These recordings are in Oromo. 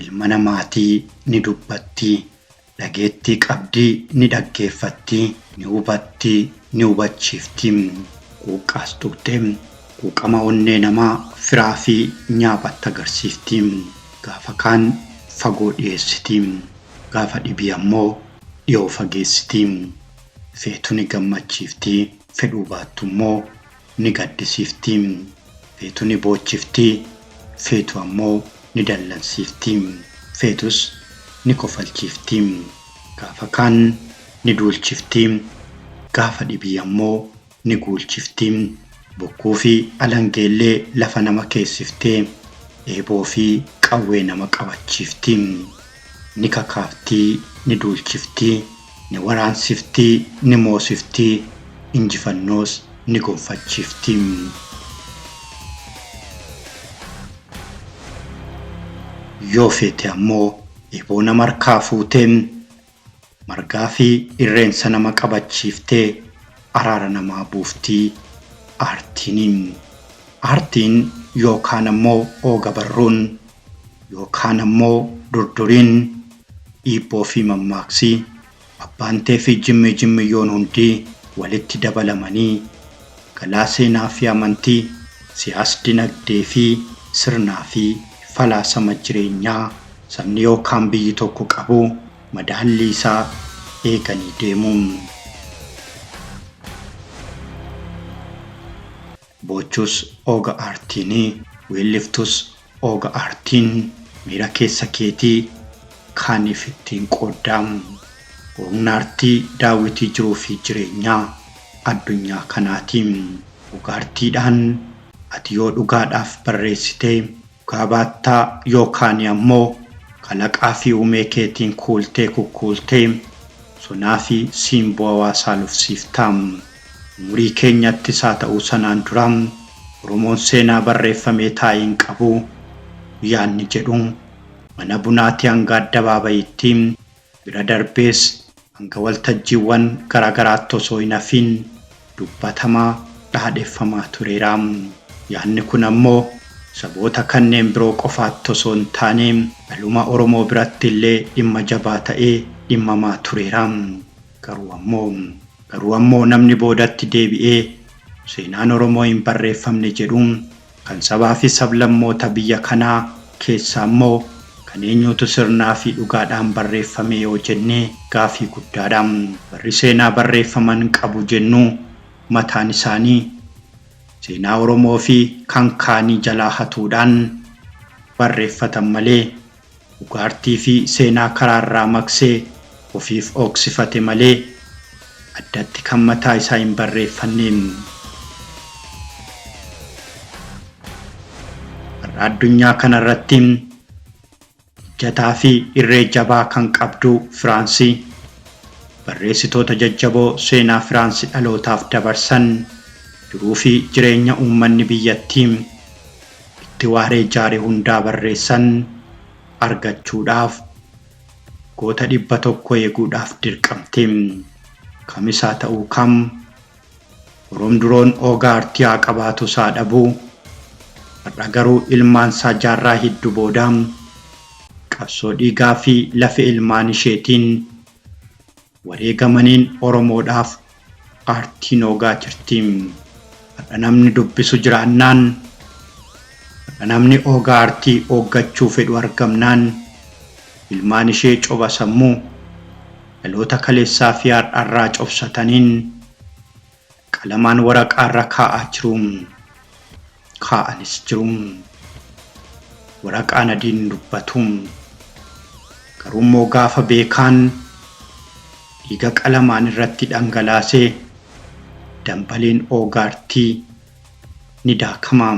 Ilma namaatii ni dubbatti, dhageettii qabdii ni dhaggeeffatti, ni hubatti, ni hubachiifti. Quuqqaas tuqxee quuqama onnee namaa firaa fi nyaaphatti agarsiifti. Gaafa kaan fagoo dhiyeessiti, gaafa dhibii ammoo dhiyoo fageessiti. Feetu ni gammachiifti, fedhuu baattu immoo ni gaddisiifti. Feetu ni boochifti, feetu ammoo ni dallansiifti. Feetus ni kofalchiifti. Gaafa kaan ni duulchifti, gaafa dhibii ammoo ni guulchifti. Bokkuu fi alangeellee lafa nama keessiftee eeboo fi qawwee nama qabachiifti. Ni kakaafti, ni duulchifti, ni waraansifti, ni moosifti, injifannoos ni gonfachiifti. Yoo feete ammoo eeboo nama harkaa fuutee margaa fi irreensa nama qabachiiftee araara namaa buufti aartiin. Aartiin yookaan ammoo oogabarruun yookaan ammoo durduriin dhiibboo fi mammaaksi abbaantee fi jimmi jimmiyyoon hundi walitti dabalamanii galaa seenaa fi amantii, siyaas-dinagdee fi sirnaa fi falaasama jireenyaa sabni yookaan biyyi tokko qabu madaallii isaa eeganii deemu. Boochus ooga aartiini, weelliftus ooga aartiin miira keessa keetii kaaniif ittiin qoodda. Oogni aartii daawwitii jiruu fi jireenyaa addunyaa kanaati. Ogaartiidhaan ati yoo dhugaadhaaf barreessite dhugaa baattaa yookaani ammoo kalaqaa fi uumee keetiin kuultee kukkuultee sonaa fi siimboo hawaasaa lufsiifta. Umurii keenyattis haa ta'uu sanaan dura Oromoon seenaa barreeffamee taa'e hin qabu yaadni jedhu mana bunaatii hanga addabaabayiitti bira darbees hanga waltajjiiwwan garaagaraatti osoo hin hafiin dubbatamaa dhaadheffamaa tureera. Yaadni kun ammoo saboota kanneen biroo qofaatti osoo hin taane dhaluma Oromoo biratti illee dhimma jabaa ta'ee dhimmamaa tureera. Garuu ammoo garuu ammoo namni boodatti deebi'ee seenaan Oromoo hin barreeffamne jedhu kan sabaa fi sablammoota biyya kanaa keessaa immoo kan eenyuutu sirnaa fi dhugaadhaan barreeffame yoo jenne gaafii guddaadha. Warri seenaa barreeffaman qabu jennu mataan isaanii seenaa Oromoo fi kan kaanii jalaa hatuudhaan barreeffatan malee dhugaartii fi seenaa karaarraa maqsee ofiif ooksifate malee addatti kan mataa isaa hin barreeffanne. Har'a addunyaa kanarratti ijjataa fi irree jabaa kan qabdu Firaansi barreessitoota jajjaboo seenaa Firaansi dhalootaaf dabarsan jiruu fi jireenya uummanni biyyattii itti waaree jaare hundaa barreessan argachuudhaaf goota 100 eeguudhaaf dirqamte. Kamisaa ta'uu kam Oromduroon ooga aartii haa qabaatus haa dhabu, har'a garuu ilmaansaa jaarraa heddu booda qabsoo dhiigaa fi lafee ilmaan isheetiin wareegamaniin Oromoodhaaf aartiin oogaa jirti. Har'a namni dubbisu jiraannaan, har'a namni ooga aartii ooggachuu fedhu argamnaan ilmaan ishee coba sammuu dhaloota kaleessaa fi har'arraa cobsataniin qalamaan waraqaarra kaa'aa jiru. Kaa'anis jiru. Waraqaan adiin dubbatu. Garuummoo gaafa beekaan dhiiga qalamaan irratti dhangalaase dambaliin oogaartii ni daakama.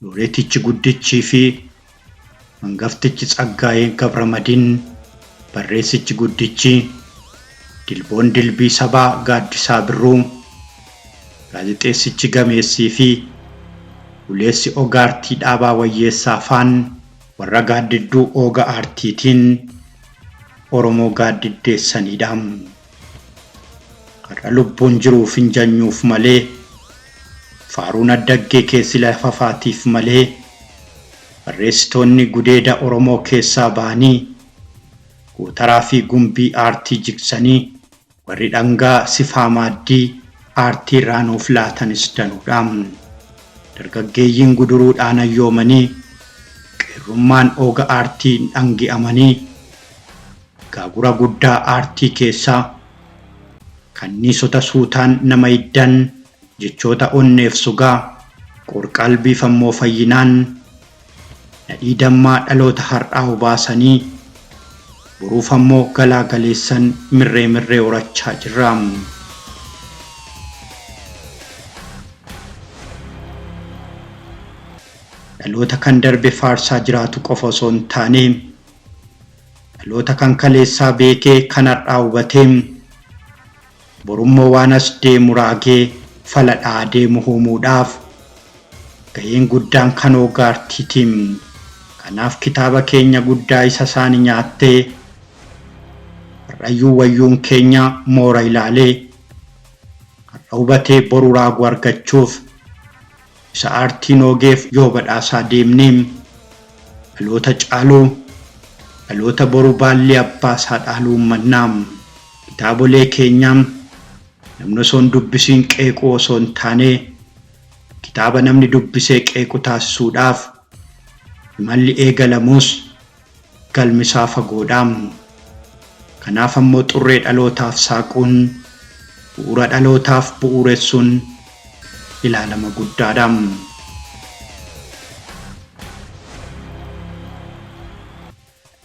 Looreetichi guddichii fi hangaftichi Tsaggaayee Gabramadin, barreessichi guddichi, dilboon dilbii sabaa Gaaddisaa Birruu, gaazexeessichi gameessii fi buleessi ogaartii Dhaabaa Wayyeessaa faan warra gaaddidduu ooga aartiitiin Oromoo gaaddiddeessaniidha. Har'a lubbuun jiruuf hin janyuuf malee, faaruun addaggee keessi lafa faatiif malee, Barreessitoonni gudeeda Oromoo keessaa ba'anii gootaraa fi gumbii aartii jigsanii warri dhangaa sifaa maaddii aartii irraa nuuf laatanis danuudha. Dargaggeeyyiin guduruudhaan hayyoomanii qeerrummaan ooga aartiin dhangi'amanii gaagura guddaa aartii keessaa kanniisota suutaan nama hiddan jechoota onneef sugaa qorqalbiif ammoo fayyinaan nadhii dammaa dhaloota har'aa obaasanii boruuf ammoo galaa galeessan mirree mirree horachaa jirra. Dhaloota kan darbe faarsaa jiraatu qofa osoo hin taane dhaloota kan kaleessaa beekee kan har'aa hubatee borummoo waan as deemu raagee fala dha'aa deemu uumuudhaaf gaheen guddaan kan og-aartiiti. Kanaaf kitaaba keenya guddaa isa isaani nyaattee har'ayyuu wayyuun keenya moora ilaalee har'a hubatee boru raagu argachuuf isa aartiin oogeef yoo badhaasaa deemne dhaloota caaluu dhaloota boru baalli abbaa isaa dhaaluu uummanna. Kitaabolee keenya namni osoo hin dubbisiin qeequu osoo hin taane kitaaba namni dubbisee qeequ taasisuudhaaf imalli eegalamus galmisaa fagoodha. Kanaaf ammoo xurree dhalootaaf saaquun bu'uura dhalootaaf bu'uuressuun ilaalama guddaadha.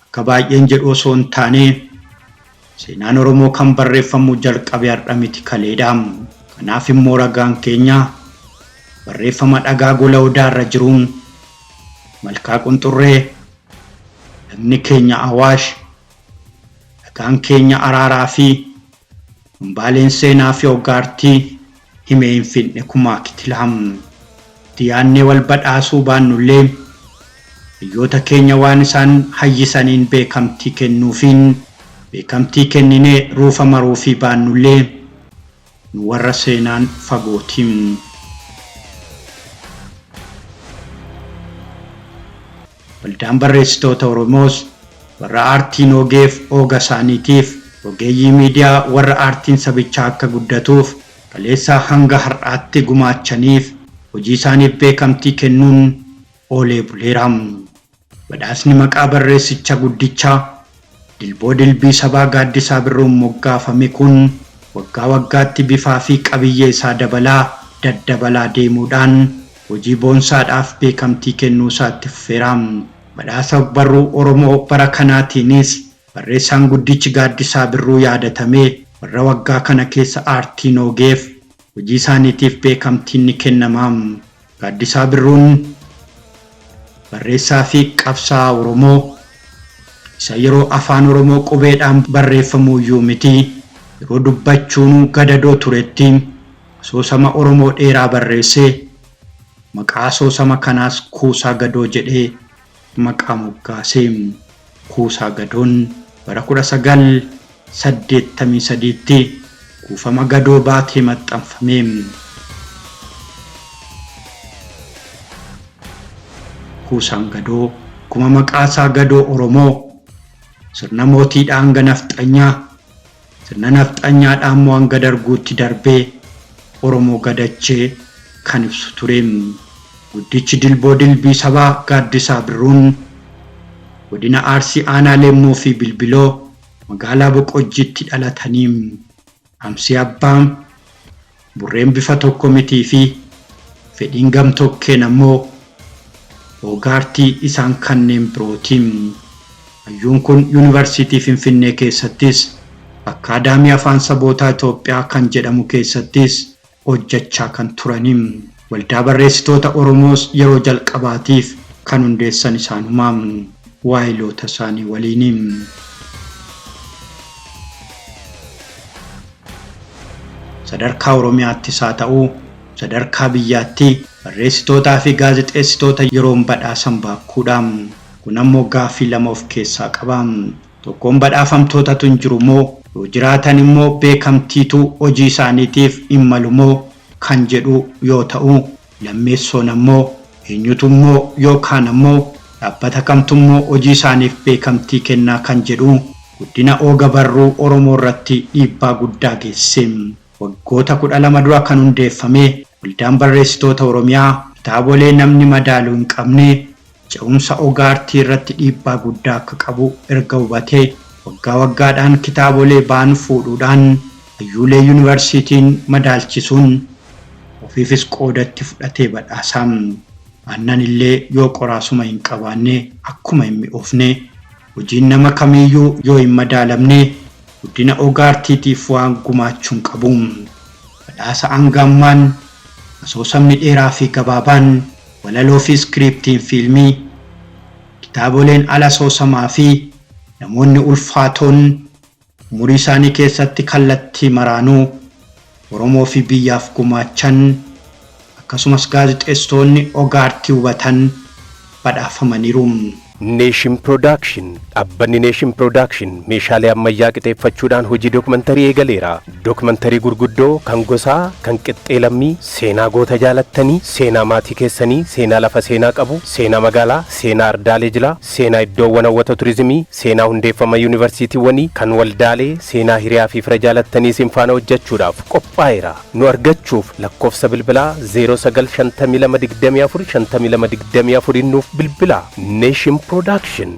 Akka baay'een jedhu osoo hin taane seenaan Oromoo kan barreeffamuu jalqabe har'a miti kaleedha. Kanaaf immoo ragaan keenya barreeffama dhagaa gola odaarra jiruun malkaa qunxurree, lagni keenya Awaash, dhagaan keenya Araaraa fi hambaaleen seenaa fi og-aartii himee hin fixne kumaa kitila. Itti yaadnee wal badhaasuu baannullee hayyoota keenya waan isaan hayyisaniin beekamtii kennuufiin beekamtii kenninee ruufa maruufii baannullee nu warra seenaan fagooti. Waldaan Barreessitoota Oromoos warra aartiin oogeef ooga isaaniitiif ogeeyyii miidiyaa warra aartiin sabichaa akka guddatuuf kaleessaa hanga har'aatti gumaachaniif hojii isaaniif beekamtii kennuun oolee buleera. Badhaasni maqaa barreessicha guddichaa Dilboo Dilbii Sabaa Gaaddisaa Birruun moggaafame kun waggaa waggaatti bifaa fi qabiyyee isaa dabalaa daddabalaa deemuudhaan hojii boonsaadhaaf beekamtii kennuusaa itti fufeera. Badhaasa Ogbarruu Oromoo bara kanaatiinis barreessaan guddichi Gaaddisaa Birruu yaadatamee warra waggaa kana keessa aartiin oogeef hojii isaaniitiif beekamtiin ni kennama. Gaaddisaa Birruun barreessaa fi qabsaa'aa Oromoo isa yeroo Afaan Oromoo qubeedhaan barreeffamuu iyyuu miti yeroo dubbachuunuu gadadoo turetti asoosama Oromoo dheeraa barreessee maqaa asoosama kanaas Kuusaa Gadoo jedhee maqaa moggaase. Kuusaa Gadoon bara 1983tti kuufama Gadoo baatee maxxanfame. Kuusaan Gadoo akkuma maqaasaa Gadoo Oromoo sirna mootiidhaa hanga nafxanyaa, sirna nafxanyaadhaa immoo hanga Darguutti darbee Oromoo gadachee kan ibsu ture. Guddichi Dilboo Dilbii Sabaa Gaaddisaa Birruun Godina Arsii Aanaa Leemmuu fi Bilbiloo magaalaa Boqojjiitti dhalatanii. Dhaamsi abbaa burreen bifa tokko mitii fi fedhiin gam-tokkeen ammoo og-aartii isaan kanneen birooti. Hayyuun kun Yuunivarsiitii Finfinnee keessattis Akkaadaamii Afaan Sabootaa Itoophiyaa kan jedhamu keessattis hojjechaa kan turani. Waldaa Barreessitoota Oromoos yeroo jalqabaatiif kan hundeessan isaanuma. Waayiloota isaanii waliini. Sadarkaa Oromiyaattis haa ta'u sadarkaa biyyaatti barreessitootaa fi gaazexeessitoota yeroon badhaasan baakkuudha. Kun ammoo gaaffii lama of keessaa qaba. Tokkoon badhaafamtootatu hin jiru moo yoo jiraatan immoo beekamtiitu hojii isaaniitiif hin malu moo kan jedhu yoo ta'u, lammeessoon ammoo eenyutu immoo yookaan ammoo Dhaabbata kamtummoo hojii isaaniif beekamtii kennaa kan jedhu guddina oga barruu Oromoo irratti dhiibbaa guddaa geessise. Waggoota 12 dura kan hundeeffame Waldaan Barreessitoota Oromiyaa kitaabolee namni madaalu hin qabne ce'umsa og-aartii irratti dhiibbaa guddaa akka qabu erga hubatee waggaa waggaadhaan kitaabolee ba'an fuudhuudhaan hayyuulee yuunivarsiitiin madaalchisuun ofiifis qoodatti fudhatee badhaasa. Aannan illee yoo qoraasuma hin qabaanne akkuma hin mi'oofne, hojiin nama kamiiyyuu yoo hin madaalamne guddina og-aartiitiif waan gumaachuu hin qabu. Badhaasa Angaammaan, asoosamni dheeraa fi gabaabaan, walaloo fi iskiriiptiin fiilmii, kitaaboleen al asoosamaa fi namoonni ulfaatoon umurii isaanii keessatti kallattii maraanuu Oromoo fi biyyaaf gumaachan, akkasumas gaazexeessitoonni og-aartii hubatan badhaafamaniiru. Nation Production. Dhaabbanni Nation Production meeshaalee ammayyaa qixeeffachuudhaan hojii dookumantarii eegaleera. Dookumantarii gurguddoo kan gosaa, kan qixxee lammii, seenaa goota jaalattanii, seenaa maatii keessanii, seenaa lafa seenaa qabu, seenaa magaalaa, seenaa ardaalee jilaa, seenaa iddoowwan hawwata turizimii, seenaa hundeeffama yuunivarsiitiiwwanii, kan waldaalee, seenaa hiriyaa fi fira jaalattanii isin faana hojjechuudhaaf qophaa'eera. Nu argachuuf lakkoofsa bilbilaa 0952 24 52 24 nuuf bilbilaa. Nation Production.